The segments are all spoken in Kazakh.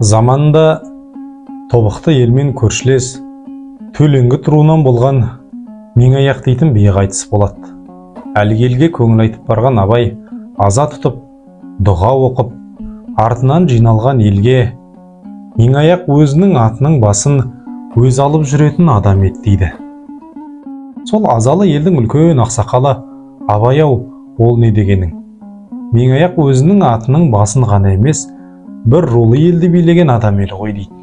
Заманында Тобықты елмен көршілес Төлеңгіт руынан болған Меңаяқ дейтін би қайтыс болады. Әлгі елге көңіл айтып барған Абай аза тұтып, дұға оқып, артынан жиналған елге Меңаяқ өзінің атының басын өзі алып жүретін адам еді дейді. Сол азалы елдің үлкен ақсақалы Абай ау, ол не дегенің? Меңаяқ өзінің атының басын ғана емес, бір рулы елді билеген адам еді ғой дейді.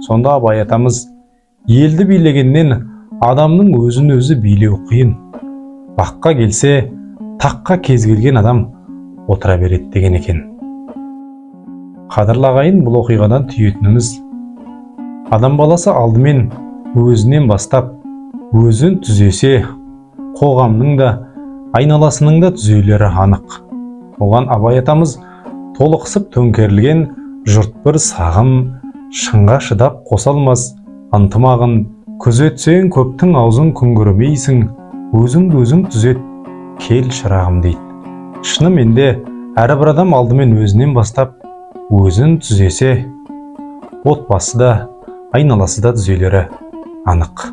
Сонда Абай атамыз, елді билегеннен адамның өзін өзі билеу қиын. Баққа келсе, таққа кез келген адам отыра береді деген екен. Қадірлі ағайын, бұл оқиғадан түйетініміз, адам баласы алдымен өзінен бастап, өзін түзесе, қоғамның да, айналасының да түзелері анық. Оған Абай атамыз толықсып төңкерілген жұрт бір сағым, шыңға шыдап қоса алмас ынтымағын, күзетсең көптің аузын күңгірмейсің, өзіңді өзің түзет, кел шырағым дейді. Шынымен де әрбір адам алдымен өзінен бастап, өзін түзесе, отбасы да, айналасы да түзелері анық.